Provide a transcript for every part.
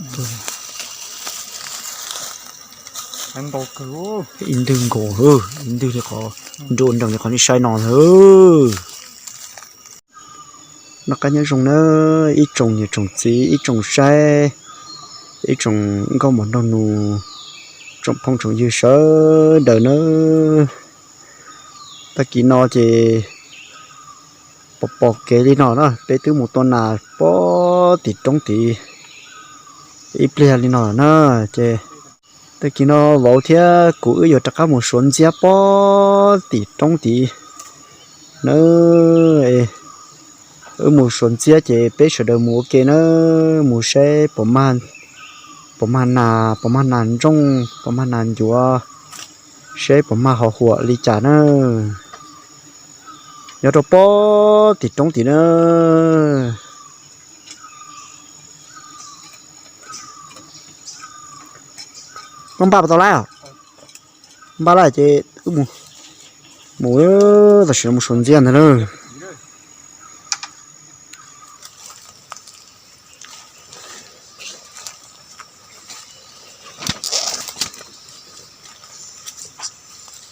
Ib ntwg nkaus, ib ntwg li qhov, nruj nrees li qhov nej saib no na. Noj qab nyob zoo na, ib tsoom niam tsoom txiv, ib tsoom saib, ib tsoom nkauj muam nraug nus, tsoom phooj tsoom ywg sawv daws na. Tag kis no ces pom pom kev li no na, peb twb mus tua nas pob tim roob tid ib pliag li no na, ces tag kis no vauv thiab kuv wb yuav rov qab mus suav ntxiab pob tim roob tid na. Wb mus suav ntxiab ces peb sawv daws mus ua ke na, mus saib puas mag nas, puas mag nas ntsooj, puas mag nas ncuav, saib puas mag ho huam li cas na. Nyob rau pob tim roob tid na. Koj npaj puas tau lawm? Npaj lawm ces wb mus, mus, tam sim no mus suav ntxiab ntag na.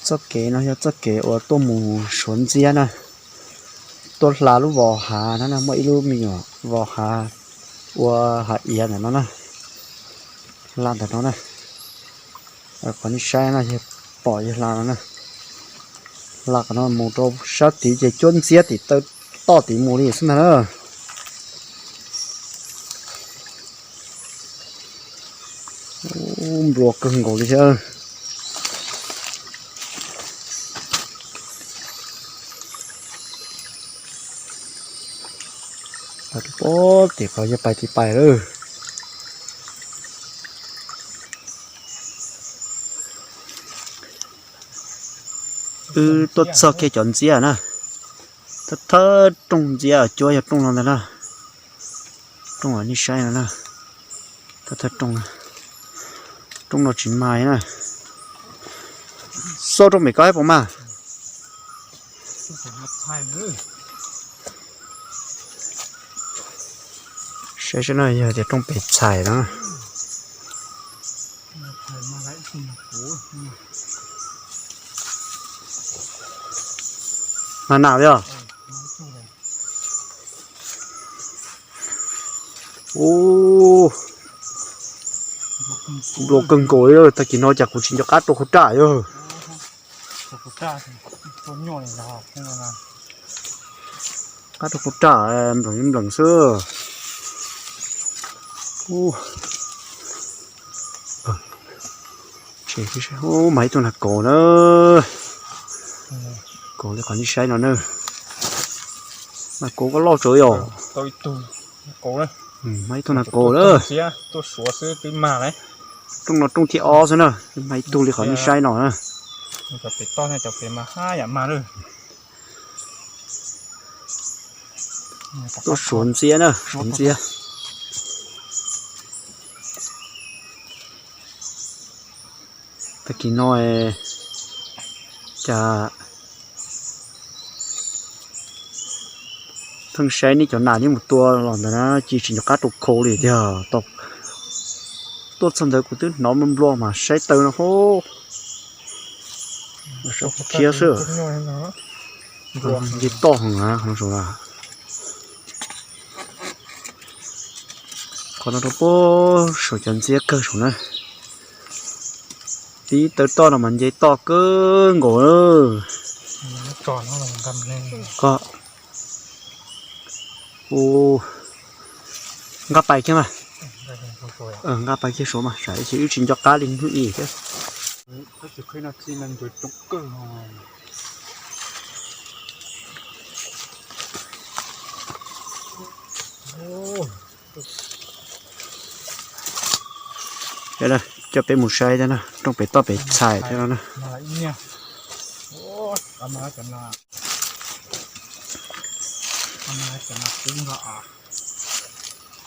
Txoj kev no yog txoj kev uas tuaj mus suav ntxiab na, tuaj hla lub vos hav no na, muaj ib lub me nyuam vos hav ua hav iav ntawm no na, hla ntawm no na. Qhov nej saib no yog pom yog hla no na, hla qhov no mus rau sab tid ces cuab ntxiab tim taw toj tid mus li xwb ntag na. Nplua kawg nkaus li thiab. Pais rau pob tim qhov yog pais tim pais lawm. Wb tuaj txog kiag cov ntxiab na, thawj thawj rooj ntxiab cuab yog rooj no ntag na. Rooj uas nej saib no na, thawj thawj rooj, rooj no tsis mag na. Xauj rooj pem ko puas mag. Saib saib no yog tias rooj pem txhais no. Mag nas li os. Ub, nplua kawg nkaus li, tag kis no cas kuv tsis nco qab rau khau raj yog. Qab rau khau raj nplees nplees xwb. Ub, mag ib tug nas kaus na. Kaus li qhov nej saib no na. Nas kaus koj loj tsawv yom. Mag ib tug nas kaus na. Rooj no rooj thib ob xwb na, mag ib tug li qhov nej saib no na. Tuaj suav ntxiab na, suav ntxiab. Tag kis no cas pheej saib nej cov nas nej mus tua los ntawd na, cia tsis nco qab rau khau li tiag. Tuaj txog ntawd kuv twb hnov nplua nplua mas saib taw no hos. Saib khiav xwb. Nce toj heev na qhov no saud. Qhov no rau puag saum cov ntxiab kawg saum na. Tib taw toj no mas nce toj kawg nkaus. Koj, u, nqa pais kiag mas. Nqa pais kiag saud mas, tsam ib tsis nco qab li hnub i thiab. Coj peb mus saib thiab na, rooj pem toj pem txhais thiab no na.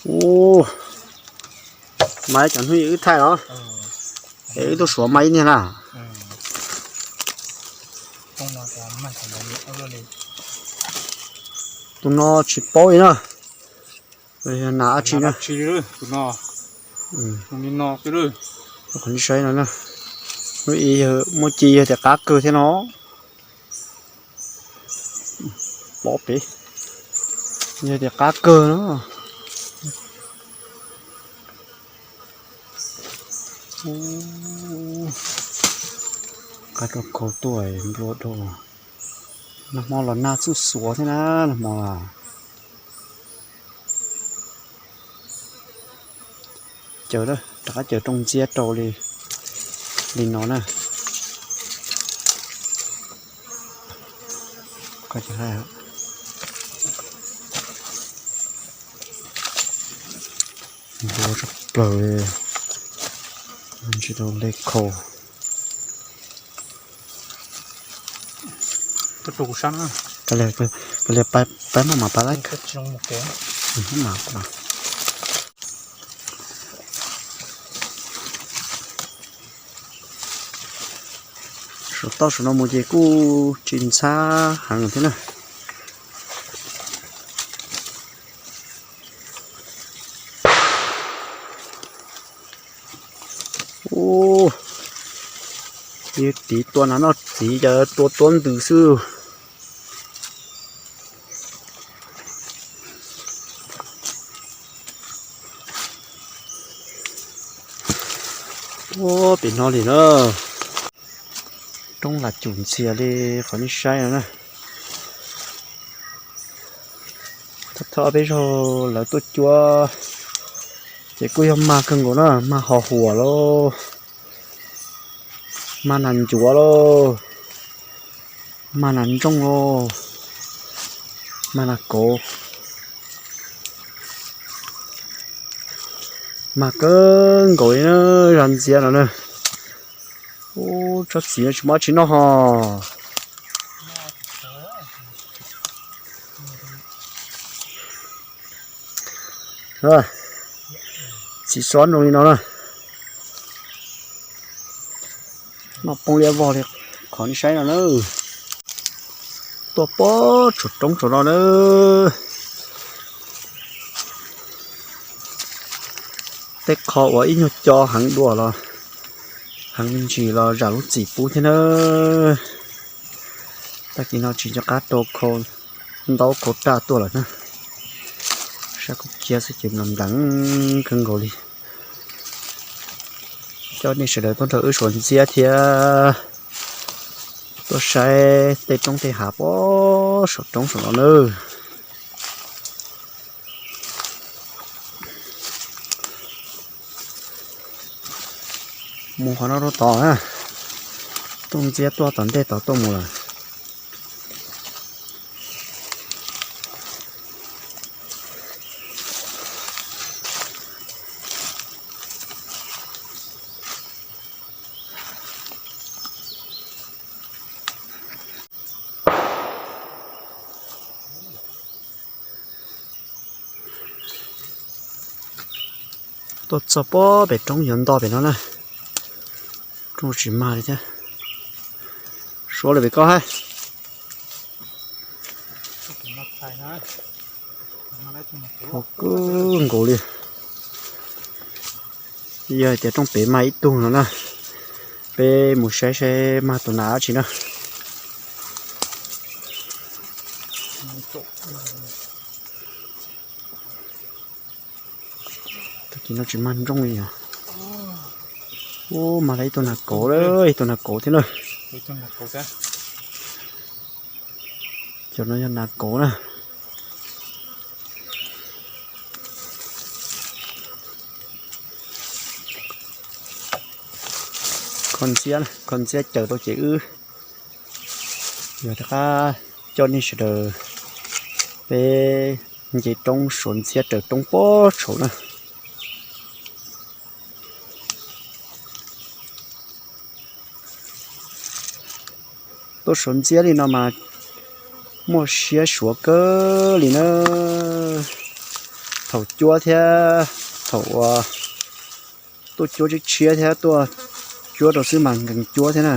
Ub, mas cov hnub wb thaij los, es wb tuaj suav mas ib niag na. Tus no tsis paub li na. Nas dab tsi na? Tus no Li no, qhov nej saib no na, lub i yog muaj ci yog tias qab kawg thiab no. Pob pem yog tias qab kawg no. Qab rau khau tuaj nplua rau. Nag hmo los nag xuj xuav thiab na, nag hmo los. Caws, rov qab caws rooj ntxiab rau li, li no na. Nplua tshaj plaws li, tsis tau le khau. Koj liam pab maj mam pab lawm. Saum toj saum no mus ces kuj tsis ntxhab heev thiab na. Ub, tiv tua nas noj txiv ces tua tuab ntws xwb. Ub, pem no li na. Roob lam cum ntxhias li qhov nej saib no na. Thawj thawj peb zaug lawv tuaj cuab ces kuj yog mag kawg nkaus na, mag ho huam lauj, mag nas ncuav lauj, mag nas ntsooj lauj, mag nas kauv, mag kawg nkaus li na, zaj ntxiab no na. Ub, tsob txiv no tsis muaj dab tsi noj ho. Txiv xob nroo li no na. Noj poob liab vog li qhov nej saib no na. Tuaj pob tsuas roob tsuas no na. Tej qho uas ib nyuag co heev dua los heev me ntsis los zam lub txim pub thiab na. Tag kis no tsis nco qab rau khau ntaub khau raj tuaj lawm na. Sab kuj kiag xwb ces nplees nplees kawg nkaus li. Coj nej sawv daws tuaj nrog wb suav ntxiab thiab tuaj saib tej roob tej hav pob saum roob saum no nawb. Mus qhov no rau tod na, tuaj ntxiab tuaj tom ntej tod tuaj mus lawm. Tuaj txog pob pem roob yuav nto pem no na. Roob tsis mag li thiab. Suav lawm pem koj hab. Kub nkaus li. Yog hais tias roob pem mag ib tug no na, peb mus saib saib mag tus nas dab tsi na. Tag kis no tsis mag nrooj li os. Ub, mag tau ib tug nas kauv, ib tug nas kauv thiab na. Cov no yog nas kauv na. Kho ntxiab, kho ntxiab caws rau ces wb yog rov qab coj nej sawv daws peb nce roob suav ntxiab raws roob pob tshauv na. Tuaj suav ntxiab li no mas muaj siab suav kawg li na. Thaum cuab thiab thaum ua tuaj cuab tshiab tshiab thiab tuaj cuab rau xwb mas nkees cuab thiab na.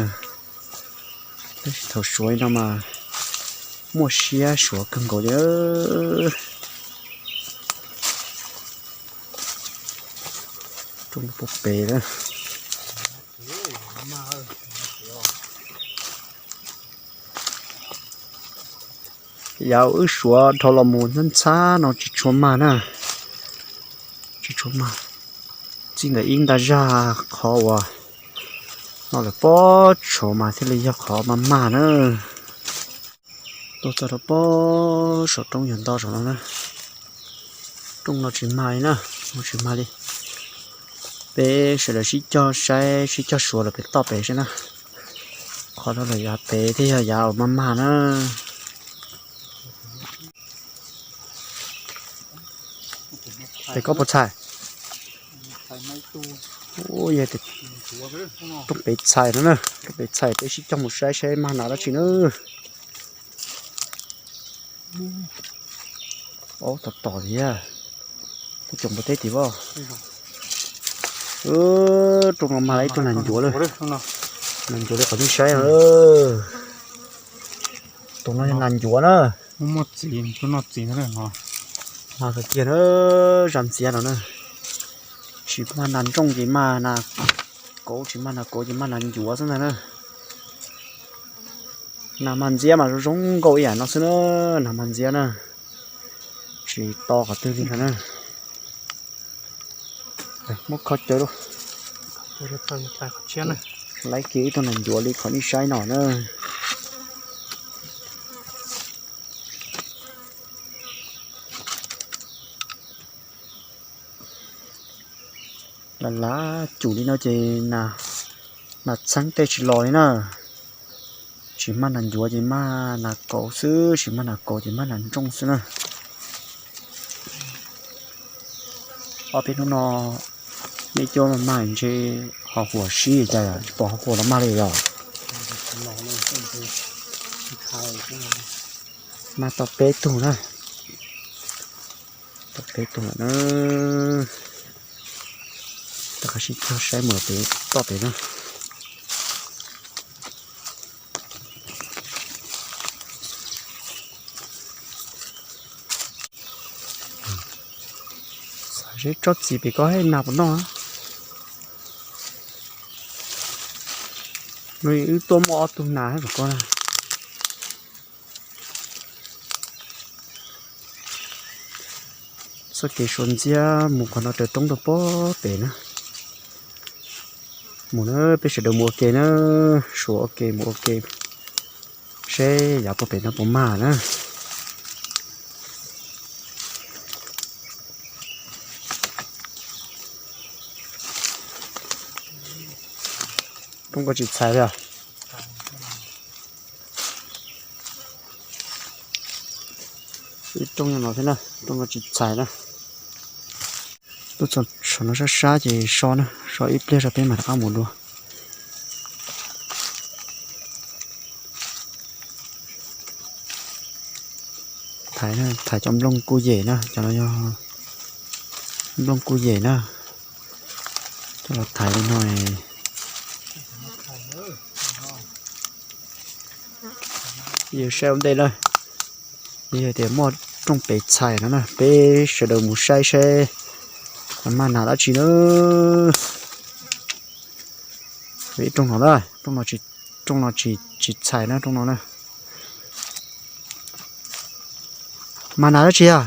Tab sis thaum suav li no mas muaj siab suav kawg nkaus li. Roob puag pem na. Yav wb suav dhau los mus ntxhab ntxhab no tsis tshua mag na. Tsis tshua mag. Txij ntawm ib nta zaj qhov uas no lawm pob tsuas mas thiaj li yog qhov mag mag na. Tuaj txog rau pob saum roob yog nto saum no na. Roob no tsis mag li na, roob tsis mag li. Peb sawv daws sib cog saib sib cog suav lawm pem toj pem saib na. Qhov no lawm yav pem thiaj yog yav uas mag mag na. Pem koj puas txhais? Yog tias roob pem txhais no na, roob pem txhais peb sib cog mus saib saib mag nas dab tsi na. Aub, tom tom thiab. Kuv tsoom npua teb tim voj. Roob no mag ib tug nas ncuav lawm. Nas ncuav li qhov nej saib no. Tus no yog nas ncuav na. Mag kawg kiag na, zaj ntxiab no na. Tsis mag nas ntsooj ces mag nas kauv, tsis mag nas kauv ces mag nas ncuav xwb ntag na. Nas mag ntxiab mas zoo zoo nkauj ib yam no xwb na, nas mag ntxiab na. Tsis to qhov twg li ntag na. Muab kho caw lub, laiv kiag ib tug nas ncuav li qhov nej saib no na. Lam lav cum li no ces nas txheeb tej tsis los li na. Tsis mag nas ncuav ces mag nas kauv xwb, tsis mag nas kauv ces mag nas ntsooj xwb na. Ob peb hnub no nej cuab mag mag ntshe ho huam sib cas tsis pom ho huam los mag li yog. Mag tau peb tug na. Tau peb tug lawm na. Rov qab sib cog saib mus pem toj pem na. Xav seb tsob txiv pem ko haj nag puas noj. Wb tuaj muaj ob tug nas hab ko na. Txoj kev suav ntxiab mus qhov no raws roob rau pob pem na. Mus na, peb sawv daws mus ua ke na, suav ua ke mus ua ke, seb yav pob pem no puas mag na. Roob ko tsis txhais li os. Ib roob no thiab na, roob no tsis txhais na. Tuaj txog saum no sab sab ces so na, so ib pliag tso peb mam rov qab mus dua. Thaiv, thaiv cov nplooj kuj yem na, cov no yog nplooj kuj yem na. Coj los thaiv li no. Yus saib ua ntej na, yog tias muaj rooj pem txhais no na, peb sawv daws mus saib saib mag nas dab tsi na. Ib rooj no na, rooj no tsis, rooj no tsis, tsis txhais na, rooj no na. Mag nas dab tsi a?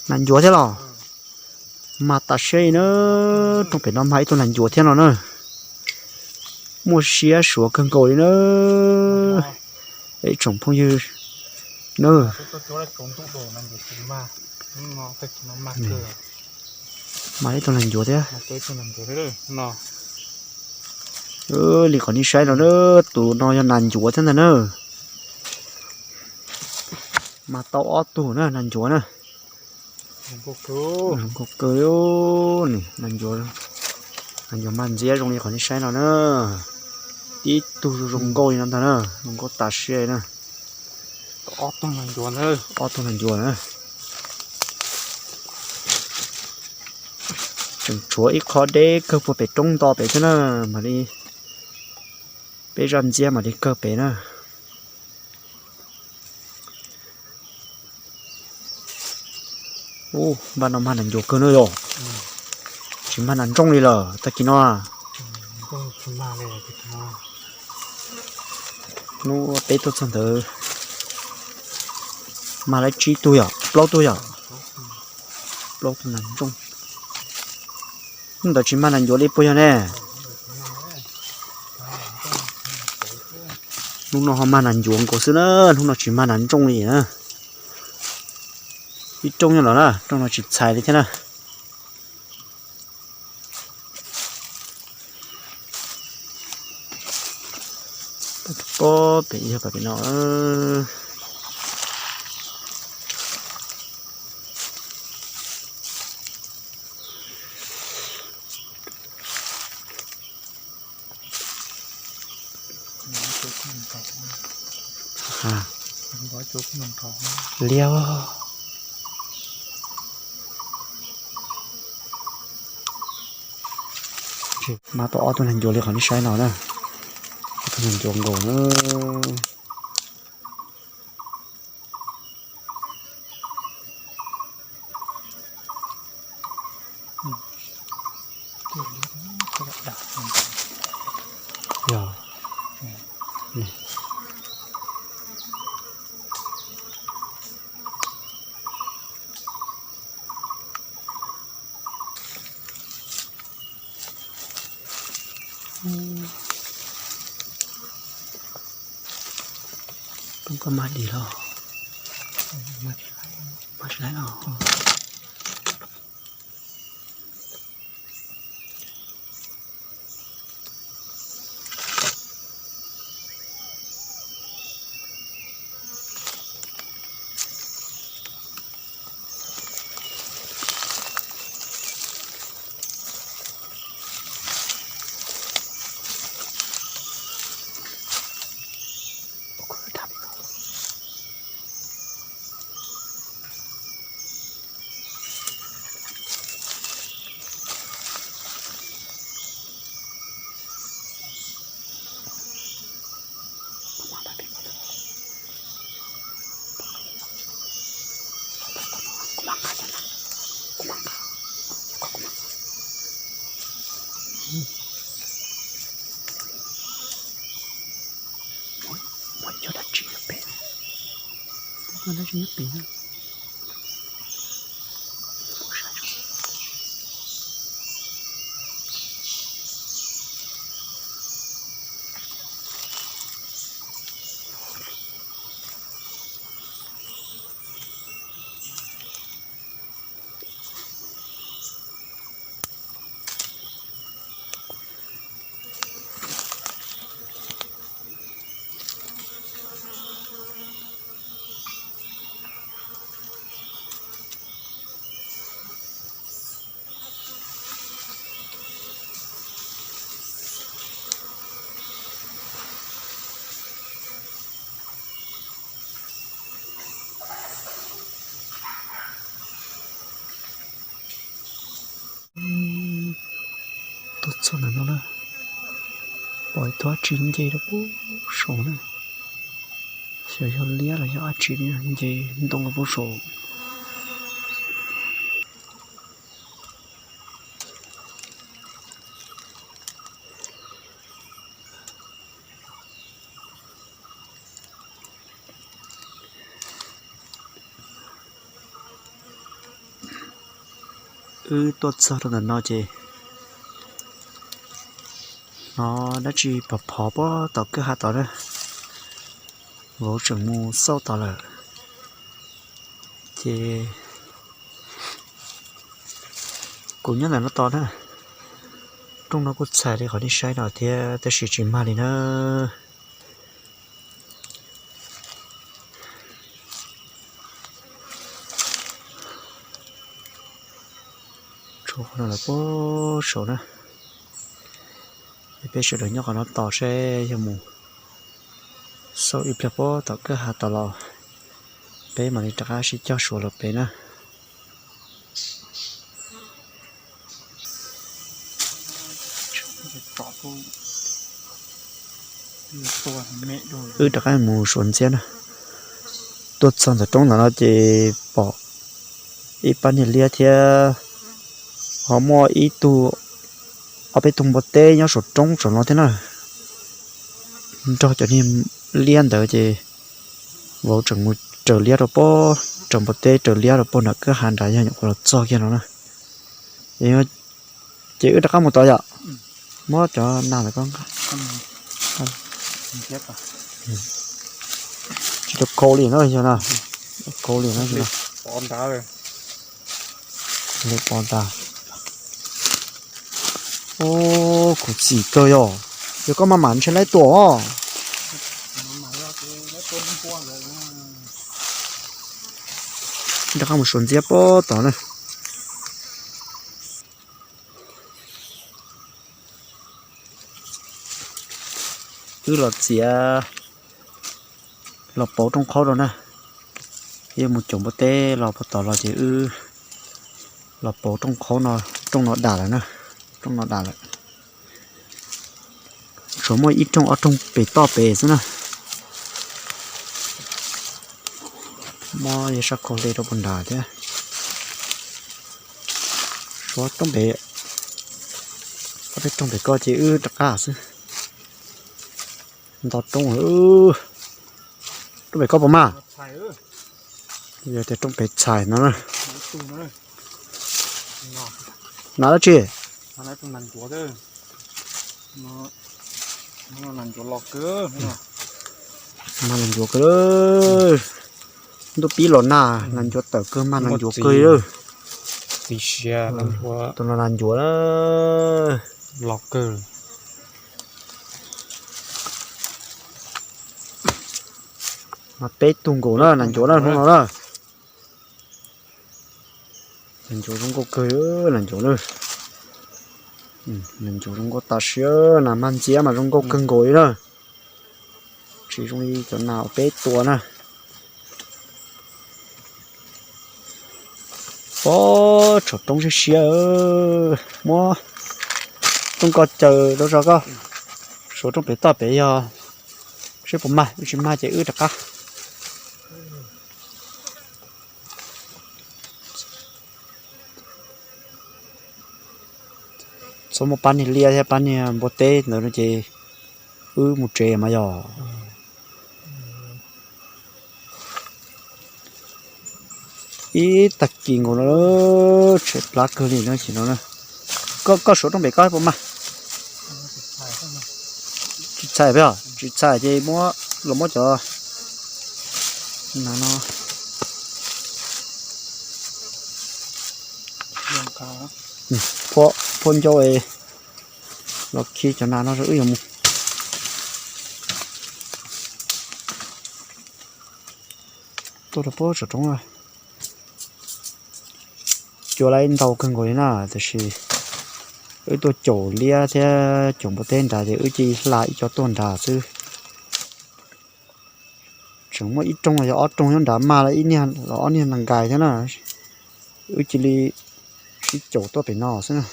Nas ncuav thiab los? Mag tas siab li na, rooj pem no mag ib tug nas ncuav thiab no na. Muaj siab suav kawg nkaus li na. Ib tsoom phooj ywg na. Mag ib tug nas ncuav thiab. Li qhov nej saib no na, tus no yog nas ncuav thiab ntag na. Mag tau ob tug na, nas ncuav na. Zoo nkauj kawg, nas ncuav, nas ncuav mag ntxiab zoo li qhov nej saib no na. Tib tug zoo zoo nkauj li no ntag na, zoo nkauj tas siab na. Ob tug nas ncuav na. Tseem tshuav ib qho deb kawg puag pem roob nto pem thiab na, mam li peb zaj ntxiab mam li kawg pem na. Ub, npaj no mag nas ncuav kawg na yog. Tsis mag nas ntsooj li lawm tag kis no. Hnub peb tuaj txog ntawd mag lawm tsib tug yom, plaub tug yom, plaub tug nas ntsooj. Hnub ntawd tsis mag nas ncuav li puas yog ne? Hnub no ho mag nas ncuav nkaus xwb na, hnub no tsis mag nas ntsooj li na. Ib rooj nyob los na, rooj no tsis txhais li thiab na. Pob pem yog pem no. Liab. Mag tau ob tug nas ncuav li qhov nej saib no na. Ob tug nas ncuav nkaus na. Yog. Peb koj mag dim los? Mag tsis laib los? Muaj ib co dab tsi nyob pem, dab tsi nyob pem na. Tuaj txog ntawm no na, pom ib tug dab tsi nce rau pem saum na. Xyov yog liab los yog dab tsi nce ntoo rau pem saum. Wb tuaj txog rau ntawm no ces hnov dab tsi phov phov puag tom kwj ha tod na. Vauv tseem mus xauj tod lawm. Ces kuv nyob ntawm no tos na. Rooj no kuj txhais li qhov nej saib no thiab tab sis tsis mag li na. Tshuav qhov no lawm puag saud na. Es peb sawv daws nyob qhov no tos seb yog mus xauj ib pliag puag tom kwj ha tod los peb mam li rov qab sib cog suav los pem na. Wb rov qab mus suav ntxiab na. Tuaj txog ntawm roob ntawm no ces pom ib pab niag liab thiab Ho muaj ib tug, ob peb tug npua teb nyob saum roob saum no thiab na. Nrog cov niag liab ntawd ces vauv tseem mus raws liab rau pem, raws npua teb raws liab rau pem nram kwj ha nrad, yog nyuam qhuav los txog kiag no na. Ces wb rov qab mus tod yom. Muab cov nas ntawd ko. Tsis tau khau li na, yog na. Khau li na. Pov ntag. Kuv txim kawg yog, yog koj maj mam ntshe laib tuaj os. Rov qab mus suav ntxiab pem tod na. Wb los txiav, los pauv rooj qhaub rau na. Wb mus caum npua teb los puag tod los ces wb los pauv rooj qhaub no, rooj no dam lawm na, rooj no dam lawm. Tshuav muaj ib rooj ob rooj pem toj pem xwb na. Muab yog sab khau hle rau puag nrad thiab. Suav rooj pem, ob peb rooj pem ko ces wb rov qab xwb. Nto roob, rooj pem ko puas mag? Yog tias rooj pem txhais no na. Nas dab tsi? Mag nas ncuav kawg. Ntuj pib los nag, nas ncuav tawm kawg, mag nas ncuav kawg. Tus no nas ncuav los kawg. Mas peb tug nkaus na, nas ncuav na, hnub no na. Nas ncuav zoo nkauj kawg, nas ncuav na. Nas ncuav zoo nkauj tas siab, nas mag ntxiab mas zoo nkauj kawg nkaus li na. Tsis zoo li cov nas uas peb tua na. Pob, tshuav roob siab siab. Muab rooj ko caws rau zog koj. Suav rooj pem toj pem yog seb puas mag, tsis mag ces wb rov qab. Txhob muaj pab niag liab thiab pab niag npua teb ntawd no ces wb mus tsev mas yog. Ib tag kis nkaus no, tshaib plab kawg li no ces no. Koj, koj suav rooj pem koj puas mag? Tsis txhais, tsis txhais ces muab los muab cov nas no, phua ncau los khi cov nas no rau wb yuav mus. Tuaj rau pob tsav roob, cua laib ntau kawg nkaus li na, tiam sis wb tuaj caum liab thiab caum npua teb nrad ces wb cia li hla ib co tuaj nrad xwb. Tseem muaj ib rooj los yog ob rooj nyob nrad, mag lawm ib niag los ob niag nas nkais thiab na. Wb cia li sib caum tuaj pem no xwb na.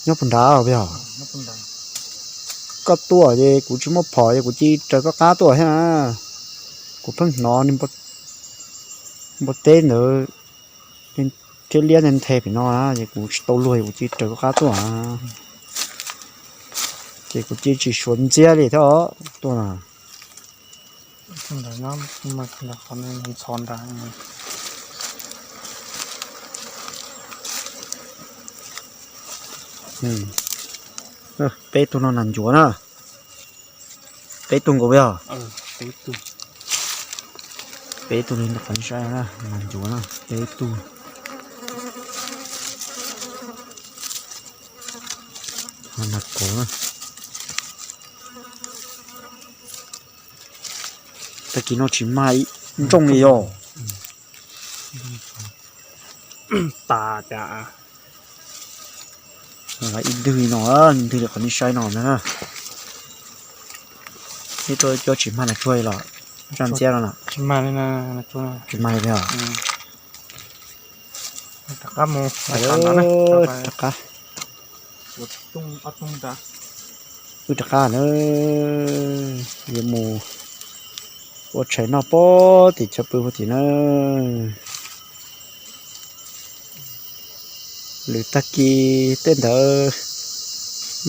Nyob puag nrad os. Koj tuaj ces kuv tsis muaj phom ces kuv cia li raws koj qab tuaj thiab na. Kuv pheej hnov npua teb ntawd thiab liab nthe pem no na, ces kuv tsis tau luag es kuv cia li raws koj qab tuaj. Ces kuv cia li tsis suav ntxiab li thiab os, tuaj na. Peb tug no nas ncuav na. Peb tug nkaus yog? Peb tug li qhov saib na, nas ncuav na, peb tug. Nas kauv na. Tag kis no tsis mag nrooj li yog. Tas cas ib ntwg li no, ib ntwg li qhov nej saib no ntag na. Neb tuaj coj tsis mag nas tsuag li los, zaj ntxiab no na. Tsis mag li os. Rov qab. Wb rov qab na, yuav mus Ua tshais noj pob tim cov pw hu tim na. Lwm tag kis tej ntawd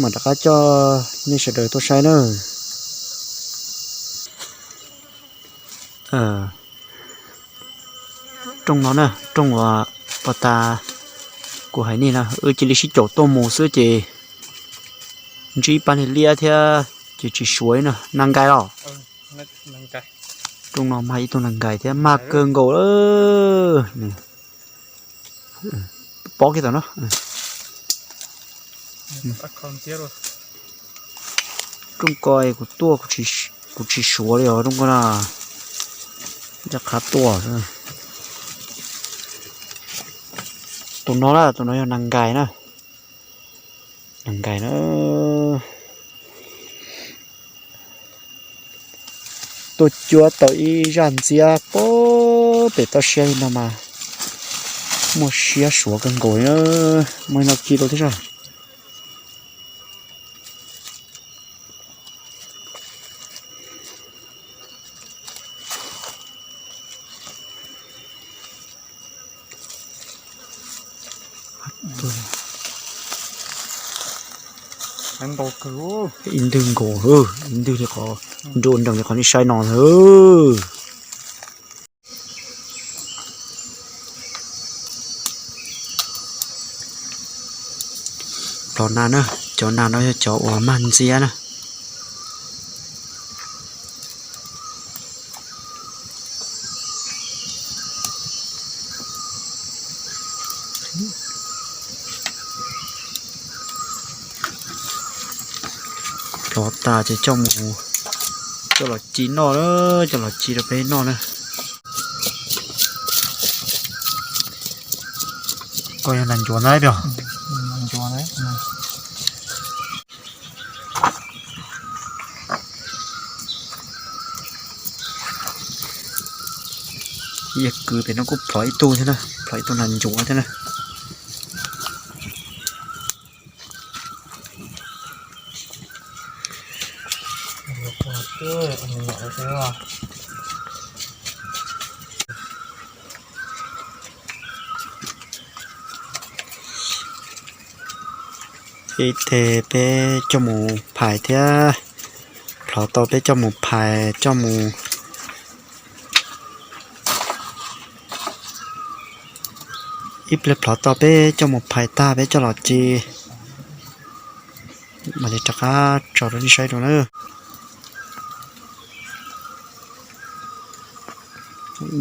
mam rov qab coj nej sawv daws tuaj saib na. Rooj no na, rooj uas pos tas kuv hais nej na, wb cia li sib caum tuaj mus xwb ces ntsib ib pab niag liab thiab ces tsis suav li na. Nas nkais los? Rooj no mag ib tug nas nkais thiab mag kawg nkaus lawm. Pob kiag tom no. Rooj ko kuv tuaj kuv tsis suav li os rooj ko na. Ncaj qha tuaj. Tus no na, tus no yog nas nkais na. Nas nkais na. Tuaj cuab tau ib zaj ntxiab pob pem toj siab li no mas muaj siab suav kawg nkaus li na. Muaj ib no ci rau thiab sas. Ib ntwg nkaus, ib ntwg li qhov nruab nrees li qhov nej saib no ntag. Plov nas na, cov nas no yog cov uas mag ntxiab na. Plov tas ces coj mus, coj los ci noj na, coj los ci rau peb noj na. Koj yog nas ncuav na. Yog kwv pem no kuj plov ib tug thiab na, plov ib tug nas ncuav thiab na. Ib teg peb coj mus phais thiab, plov tau peb coj mus phais coj mus, ib pliag plov tau peb coj mus phais tag peb coj los ci. Mam li rov qab tso rau nej saib dua na.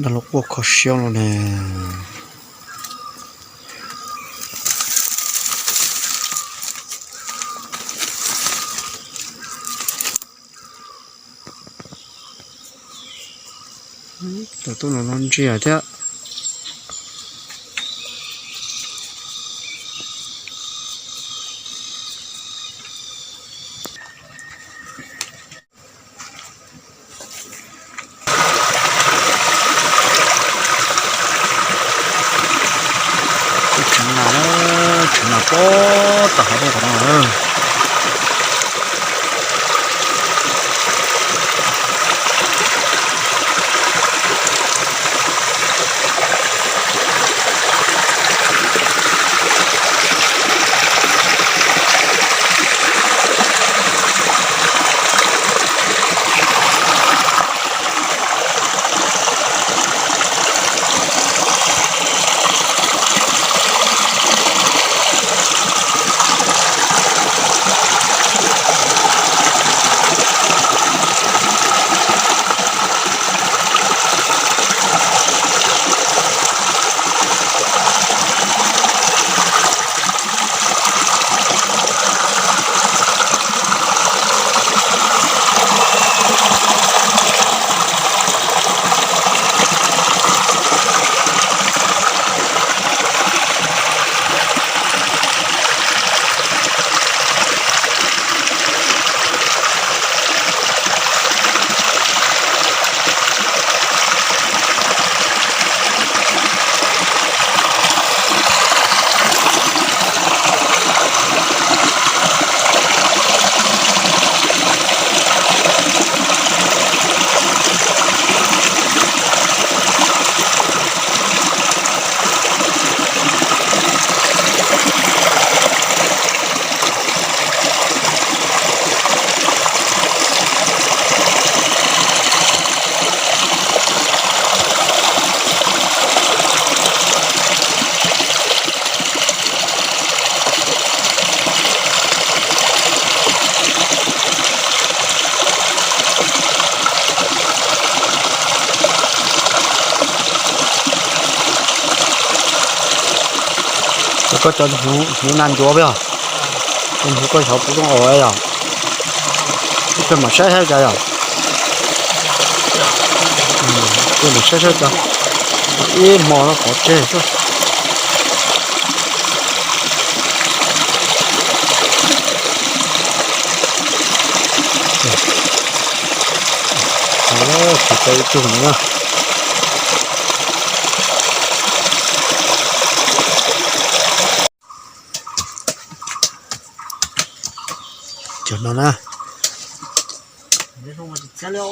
Nag los quaj kho siab los ne. Tus tub no no ntsia thiab. Tseev nas na, tseev nas pob tom hav dej tom no na. Koj cov hnyuv na ncuav yog, hnyuv koj xyov puas zoo os yog. Peb mam saib saib cas yog. Peb mam saib saib cas. Ib hmo no pov tseg xwb. Tsis tau ib tug no na. Cov no na,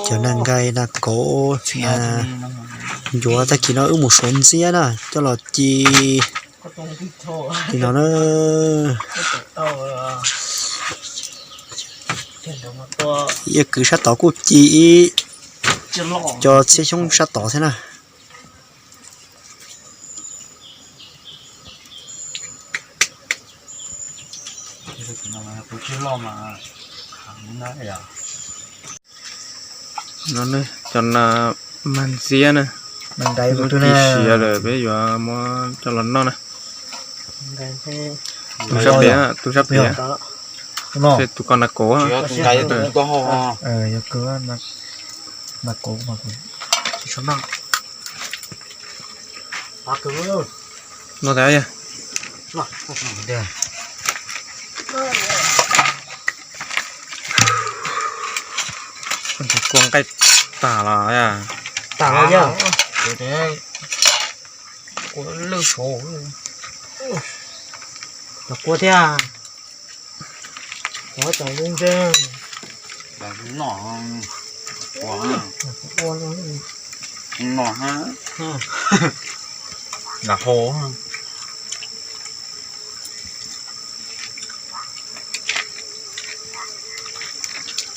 cov nas nqaij nas kauv, ncuav tag kis no wb mus suav ntxiab na coj los ci. Li no na, yawg kwv sab tod kuj ci ib co txhiab xyoob sab tod thiab na. No cov nas mag ntxiab na, ci siav lawm peb yuav muab coj los noj na. Tus sab piav, tus sab piav, tus ko nas kauv. Noj tas yog. Kua nqaij tas los, tas los yog. Kua lwj saud, cov kua thiab. Cov zoo ntseg. Noj, noj hab. Nqa hau.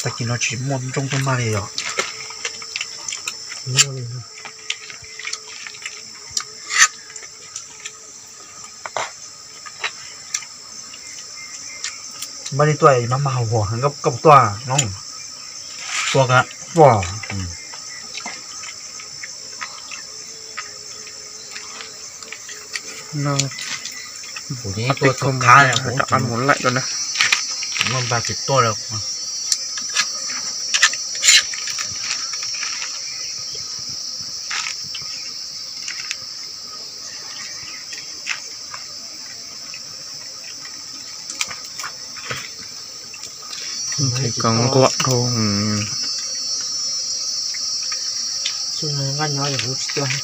Tag kis no tsis muaj nrooj tuaj mag li yom. Maj li tuaj mas mas hau huam, koj puas tuaj no? Tuaj ka. Tuaj. No, kuv yeej tuaj khab, rov qab mus laim dua na. Muaj npaj tsis tuaj lawm. Nqhuam dhau. Nqa nyob kuv tsis tuaj.